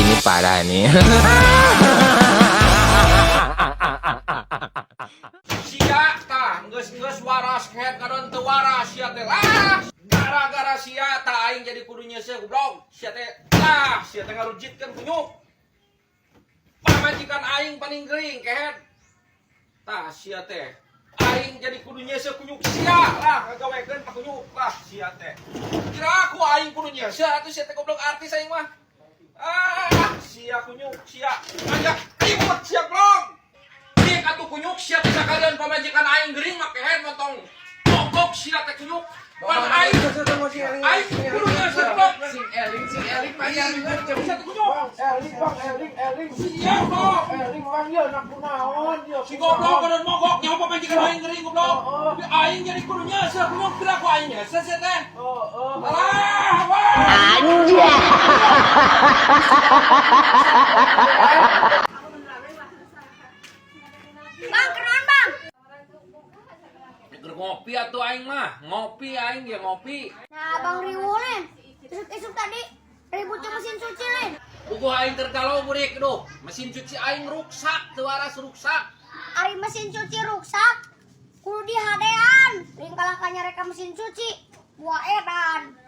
Ini parah nih. Sia tah geus-geus waras kehed, ngadon teu waras sia teh lah. Gara-gara sia tah aing jadi kudu nyeuseuh, goblok. Sia teh lah, sia teh ngarujitkeun, kunyuk. Pamajikan aing paling gering, kehed. Tah, sia teh aing jadi kudu nyeuseuh, kunyuk. Sia lah ngagawekeun tah, kunyuk lah sia teh. Kira aku aing kudu nyeuseuh atuh sia teh, goblok, artis aing mah. Ah, sia, kunyuk, sia ngajak ribut sia, goblok. Cik atuh, kunyuk, sia teh. Sakalian pamajikan aing gering mah, kehed, montong mogok sia teh, kunyuk. Pan aing aing kudu nyeuseuh, goblok. Sing eling, sing eling, panjang. Sia teh, kunyuk. Eling, Bang, eling, eling. Sia, goblok. Eling, Bang, ya nak kunaon ya. Si goblok kudu mogok nyaho pamajikan aing gering, goblok. Aing jadi kudu nyeuseuh, kunyuk. Kira ku aing nyeuseuh sia teh? Oh. Alah, wah. Bang, kenaon, Bang? Keur ngopi atuh aing mah, ngopi aing ya, ngopi. Nah, Bang riwulin. Isuk-isuk tadi ribut ke mesin cuci, Lin. Puguh aing keur galau, burik, duh. Mesin cuci aing ruksak, teu waras, ruksak. Ari mesin cuci ruksak, kudu dihadean. Lain kalah ka nyareka mesin cuci. Buah edan.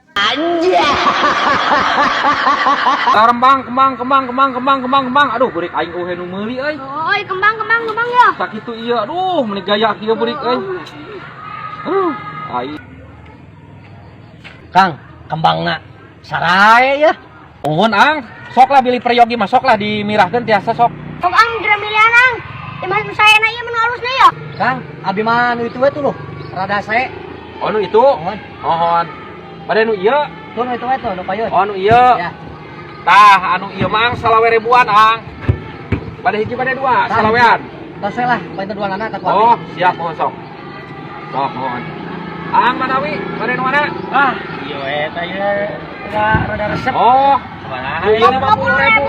Kembang, kembang, kembang, kembang, kembang, kembang, kembang. Aduh, burik, aing euweuh nu meuli euy. Oh, kembang, kembang, kembang ya. Sakitu ieu, aduh, meuni gaya kieu, burik euy. Aduh, aing. Kang, kembangna sarae ya. Nuhun, Ang. Sok lah bilih peryogi mah, sok lah dimirahkeun tiasa, sok. Sok, Ang, geura milihan, Ang. Ieu mah saya na ieu mah halusna ya. Kang, abi mah nu itu we tuh loh. Rada sae. Oh, nu itu. Mohon. Mohon. Bade nu ieu? Tuh nu itu we tuh nu payun. Oh, nu ieu. Ya. Tah, anu ieu mah, Ang, 25 ribuan, Ang. Bade hiji, bade dua? Tah, Salawean. Tos we lah, poin dua nana tak. Oh, siap, mohon, sok. Sok, mohon. Ang manawi, bade nu mana? Ah, ieu we tah ieu rada rada resep. Oh, Sabaraha? 50 ribu.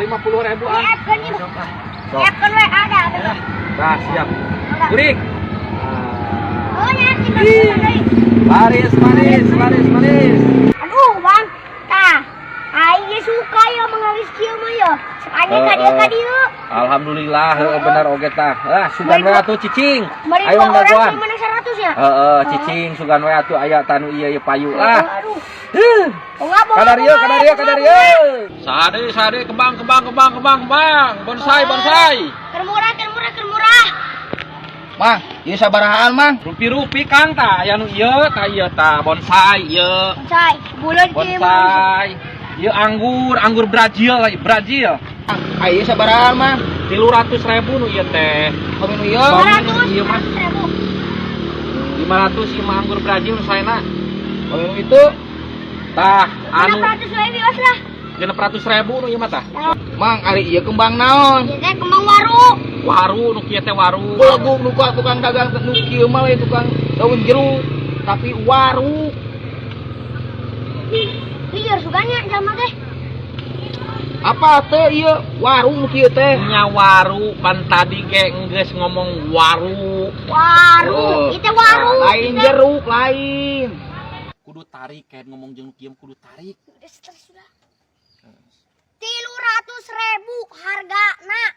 50 ribu, Ang. Di-add-keun ieu. Sok ah. Sok. Di-add-keun we ada. Ada. Nah, siap. Enggak. Burik. Oh, nya tinggal deui. Laris, manis, laris, manis. Aduh, Bang. Tah, aing ge suka ya mengalis kieu mah ya. Sekanya ka dieu, ka dieu. Alhamdulillah, heuh, bener oge tah. Ah, sugan we atuh cicing. Mari Ayo dua orang dagoan. sih menang 100 ya. Heeh, cicing sugan we atuh aya tanu ieu ieu payu lah. Aduh. Heuh. Bunga, bunga, Kadarieu, bunga, kadarieu, bunga, kadarieu. Sade, sade, kembang, kembang, kembang, kembang, kembang. Bonsai, bonsai. Keur murah, keur murah, keur murah. Mang, ieu sabarahaan, Mang? Rupi-rupi, Kang, tah aya nu ieu, tah ieu tah bonsai ieu. Bonsai, bulan kieu mah. Bonsai. Ieu anggur, anggur Brazil, Brazil. Ah, ieu sabarahaan, Mang? 300 ribu nu ieu teh. Kami nu ieu. 200 Ieu mah ribu. 500 ieu mah anggur Brazil nu saena. Kami nu itu. Tah, anu 600 we wios lah. 600 ribu nu ieu mah tah. Mang, ari ieu kembang naon? Ieu teh kembang waru. Waru, nu kieu teh waru. Belegug nu tukang dagang nu kieu mah lain tukang daun jeruk, tapi waru. Lieur suganya jalma teh. Apa teh ieu waru nu kieu teh? Nya waru, pan tadi ge geus ngomong waru. Waru, Oh. ieu teh waru. Lain jeruk, lain. Kudu tarik kayak ngomong jeung nu kieu, kudu tarik. Udah stres sudah. 300 ribu harga nak.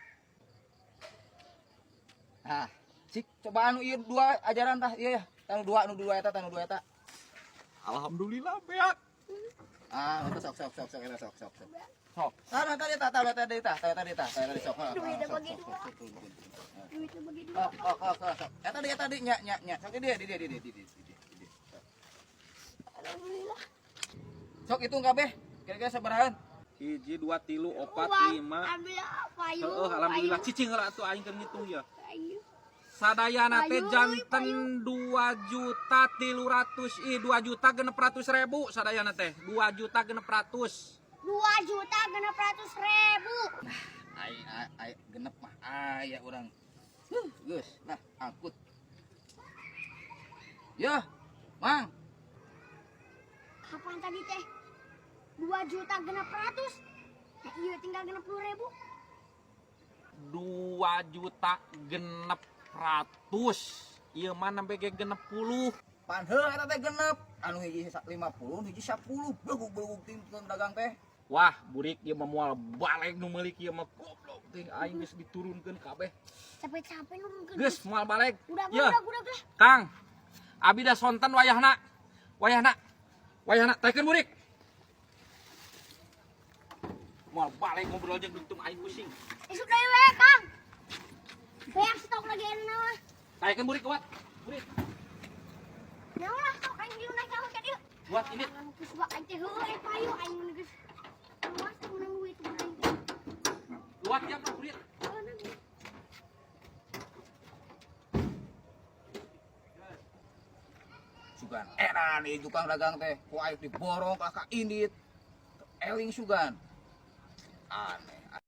Nah, cik coba anu ieu dua ajaran tah ieu ya. Tanu dua, nu dua eta, tanu dua eta. Alhamdulillah beak. Ah, eta sok, sok, sok, sok, eta sok, sok, sok. Sok. Tah, tah, tadi tah, tah, tadi tah, tah, tadi tah, tah, tadi sok. Ah, Duitnya sok, bagi sok, dua. sok, sok, sok, sok. Duitnya bagi dua. Oh, oh, oh, oh, sok. Eta di, eta di, nya, nya, nya. Sok di dia, di dia, di dia, di dia, di dia, di dia. Sok. Alhamdulillah. Sok hitung kabeh. Kira-kira sabarahaan? Hiji, dua, tilu, opat, Uang. lima. Alhamdulillah, payu. Heeh, alhamdulillah, cicing heula atuh, aing keur ngitung ya. Payu. Sadayana teh Payu, janten 2 juta 300 ih 2 juta 600 ribu sadayana teh, 2 juta 600. 2 juta 600 ribu. Aing aing genep mah aya urang. Huh, geus, nah angkut. Yo, Mang. Kapan tadi teh? 2 juta 600. Nah, iya tinggal 60 ribu. 2 juta 600, ieu mah nembe ge 60. Pan heuh eta teh genep. Anu hiji 50, hiji 10. Belegug-belegug tim tukang dagang teh. Wah, burik ieu mah moal balik nu meulik ieu mah, goblok teh, aing geus diturunkeun kabeh. Capek-capek nurunkeun. Geus moal balik. Udah, Yeuh. udah, udah lah. Kang, abi da sonten wayahna. Wayahna. Wayahna taikeun burik. Moal balik ngobrol jeung dugtung, aing pusing. Isuk deui we, Kang. Beak stok lagi enak mah. Taikeun burik kuat. Burik. Nyawa lah sok aing dieu naik ka dieu. Buat ini. Geus wak aing teh heueuh eh payu aing mun geus. Luas teh menang duit mah aing teh. Kuat ya, burik. Heueuh, nang. Sugan edan ieu tukang dagang teh, ku aing diborong ka indit. Eling sugan. Aneh.